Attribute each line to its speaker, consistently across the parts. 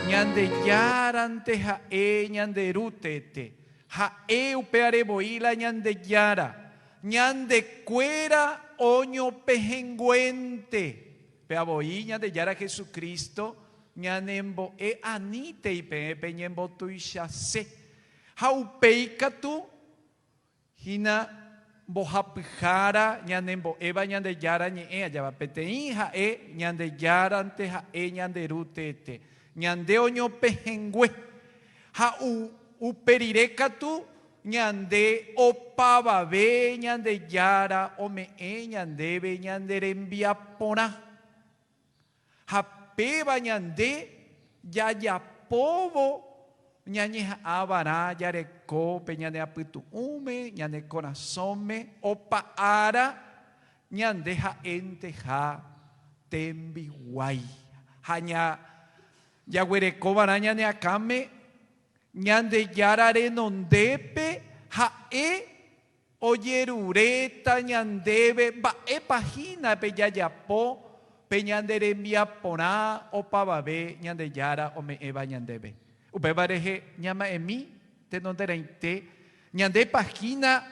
Speaker 1: Ñandejárante ha'e ñande Ru tete. Ha'e upévare voi la Ñandejára. Ñandekuéra oñopehẽnguénte. Péva voi Ñandejára Jesucristo ñanembo'e anítei peẽ peñembotuichase. Ha upéi katu hína mbohapyhára ñanembo'éva Ñandejára ñe'ẽ ajava. Peteĩ ha'e Ñandejárante ha'e ñande Ru teete. Ñande oñopehẽngue. Ha upe rire katu ñande opavave Ñandejára ome'ẽ ñandéve ñande rembiaporã. Ha péva ñande jajapóvo ñañeha'ã va'erã jareko pe ñane apytu'ũme, ñane korasõme, opa ára ñande ha'enteha tembiguái. Ha jaguereko va'erã ñane akãme Ñandejára renondépe ha'e Ojeruréta ñandéve mba'épa hína pe jajapo pe ñande rembiaporã opavave Ñandejára ome'ẽva ñandéve. Upéva rehe ñama'ẽmi tenonderãite ñandépa hína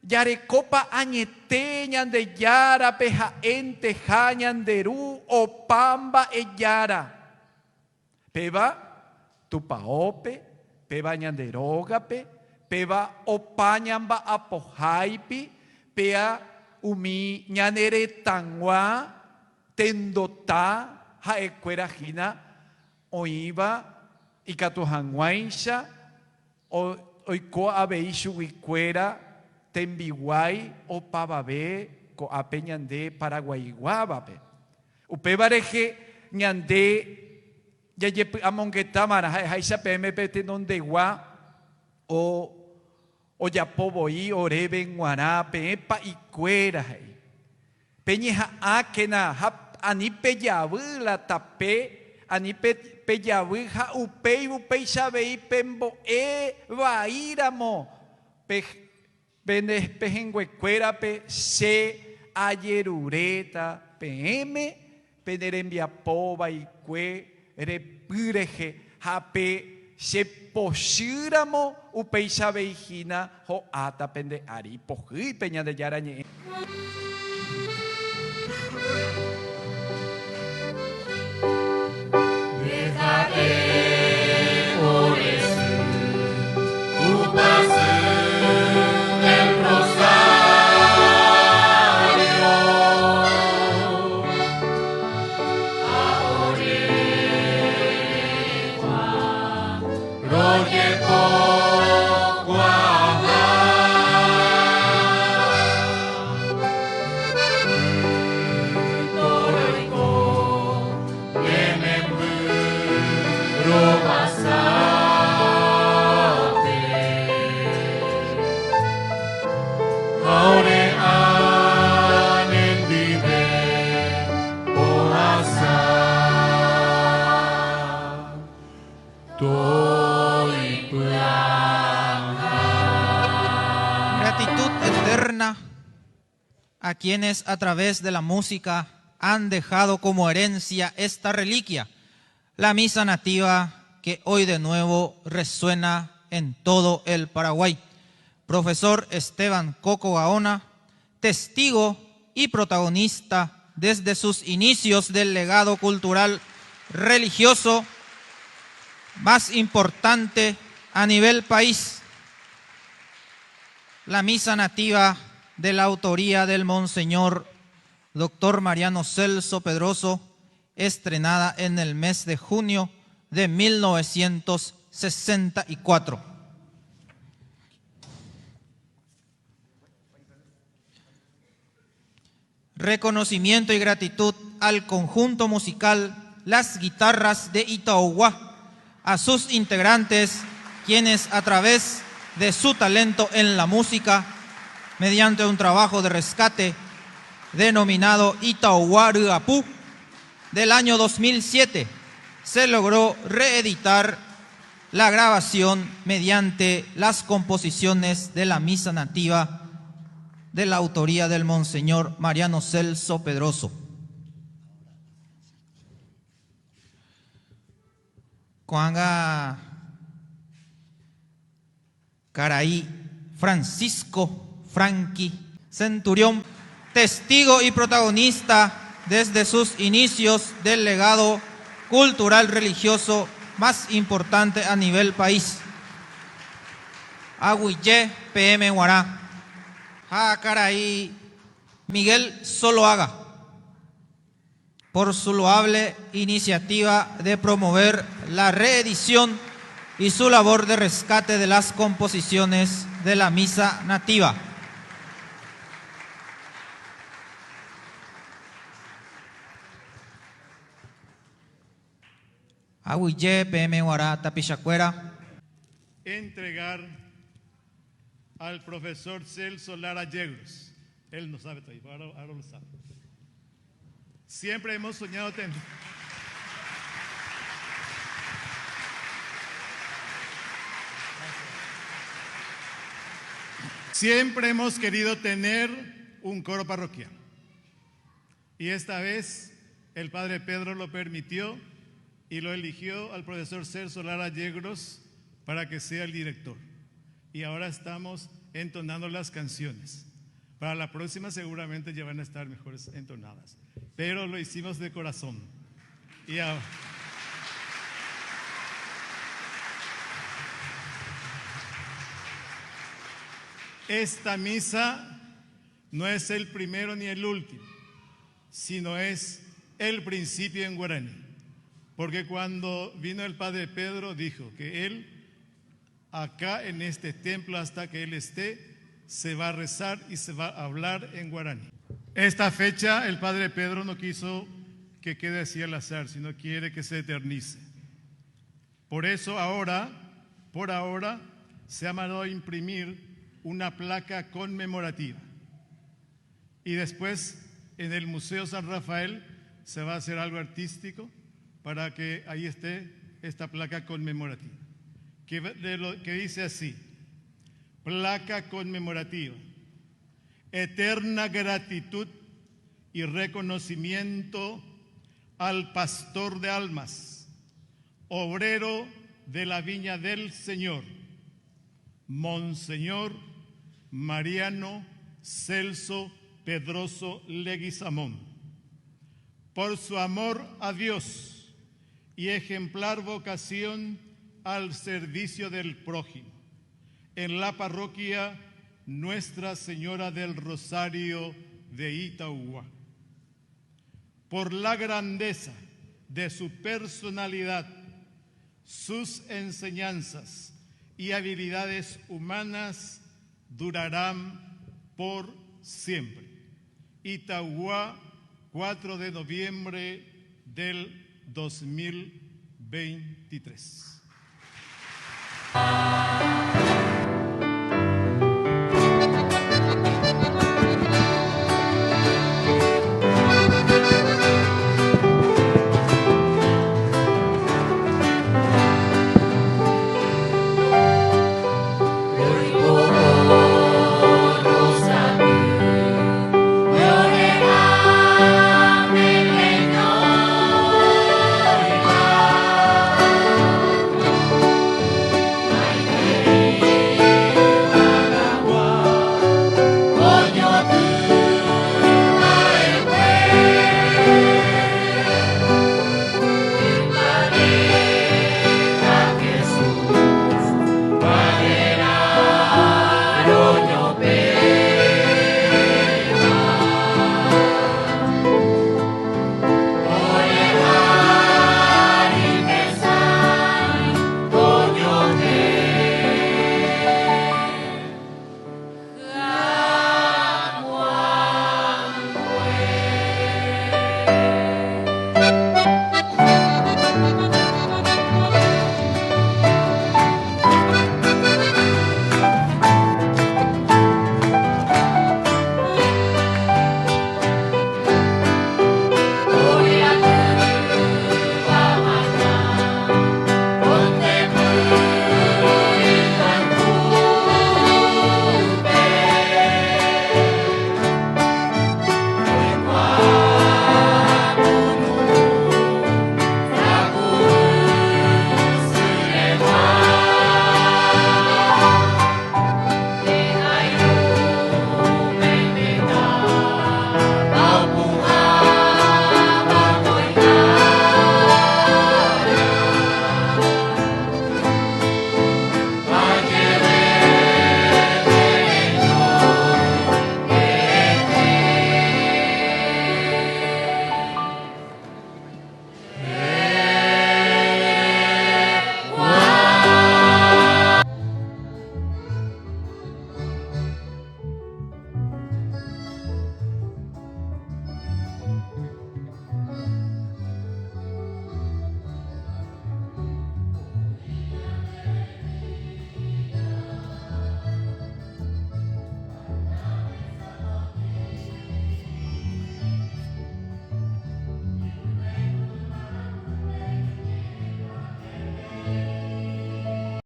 Speaker 1: jarekópa añete Ñandejárape ha'énteha ñande Ru opa mba'e Jára. Péva tupaópe, péva ñande rógape, péva opa ñamba'apoháipi, péa umi ñane retãgua tendota ha'ekuéra hína oĩva ikatu hag̃uáicha oiko avei chuguikuéra tembiguái opavave ko'ápe ñande Paraguaiguávape. Upéva rehe ñande jajepy'amongetava'erã ha'eháicha peẽme pe tenondegua ojapo voi oréve g̃uarã peẽ pa'ikuéra, he'i. Peñeha'ãkena ha ani pejavy la tape, ani pejavy ha upéi upéicha avei pembo'e vaíramo Pende pehẽnguekuérape che ajeruréta peẽme pene rembiapo vaikue repy rehe, ha pe che pochy ramo upéicha avei hína ho'áta pende ári. Ipohýi pe Ñandejára ñe'ẽ.
Speaker 2: Gratitud eterna a quienes a través de la música han dejado como herencia esta reliquia, la misa nativa que hoy de nuevo resuena en todo el Paraguay. Profesor Esteban Coco Gaona, testigo y protagonista desde sus inicios del legado cultural religioso más importante a nivel país. La misa nativa de la autoría del Monseñor Doctor Mariano Celso Pedroso, estrenada en el mes de junio de 1964. Reconocimiento y gratitud al conjunto musical Las Guitarras de Itauguá, a sus integrantes, quienes a través de su talento en la música, mediante un trabajo de rescate denominado Itauguá Ryapú, del año 2007, se logró reeditar la grabación mediante las composiciones de la misa nativa de la autoría del Monseñor Mariano Celso Pedroso. Ko'ág̃a karai Francisco Franqui Centurión, testigo y protagonista desde sus inicios del legado cultural religioso más importante a nivel país. Aguyje peẽme g̃uarã ha karai Miguel Soloaga. Por su loable iniciativa de promover la reedición y su labor de rescate de las composiciones de la misa nativa. Aguyje peẽme g̃uarã tapichakuéra.
Speaker 3: Entregar al profesor Celso Lara Yegros. Él no sabe todavía, ahora, ahora lo sabe. Siempre hemos soñado tener... Siempre hemos querido tener un coro parroquial. Y esta vez el padre Pedro lo permitió y lo eligió al profesor Celso Lara Yegros para que sea el director. Y ahora estamos entonando las canciones. Para la próxima seguramente ya van a estar mejores entonadas. Pero lo hicimos de corazón. Y ahora... Esta misa no es el primero ni el último, sino es el principio en guaraní. Porque cuando vino el padre Pedro dijo que él acá en este templo hasta que él esté, se va a rezar y se va a hablar en guaraní. Esta fecha el padre Pedro no quiso que quede así al azar, sino quiere que se eternice. Por eso ahora, por ahora, se ha mandado a imprimir una placa conmemorativa. Y después en el Museo San Rafael se va a hacer algo artístico para que ahí esté esta placa conmemorativa, que, que dice así, placa conmemorativa, eterna gratitud y reconocimiento al pastor de almas, obrero de la viña del Señor, Monseñor Mariano Celso Pedroso Leguizamón, por su amor a Dios y ejemplar vocación al servicio del prójimo. En la parroquia Nuestra Señora del Rosario de Itauguá. Por la grandeza de su personalidad, sus enseñanzas y habilidades humanas durarán por siempre. Itauguá, 4 de noviembre del 2023.